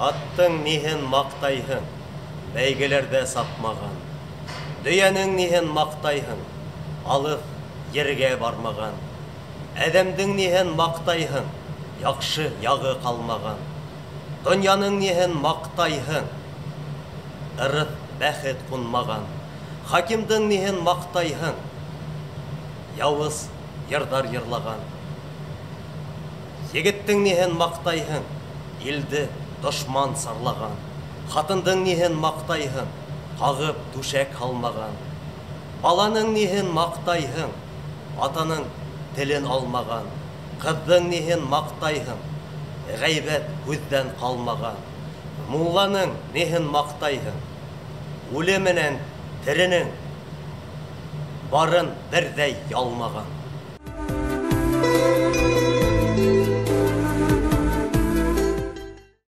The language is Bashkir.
Аттың ниһен маҡтайһың, бәйгеләрҙә сапмаған? Дөйәнең ниһен маҡтайһың, алыҫ ергә бармаған? Әҙәмдең ниһен маҡтайһың, яҡшы яғы ҡалмаған? Донъяның ниһен маҡтайһың, ырыҫ бәхет ҡунмаған? Хакимдың ниһен маҡтайһың, яуыз йырҙар йырлаған? Егеттең ниһен маҡтайһың, илде дошман сарлаған? Ҡатындың ниһен маҡтайһың, ҡағып түшәк һалмаған? Баланың ниһен маҡтайһың, атаның телен алмаған? Ҡыҙҙың ниһен маҡтайһың, ғәйбәт һүҙҙән ҡалмаған? Мулланың ниһен маҡтайһың, үле менән теренең барын берҙәй ялмаған?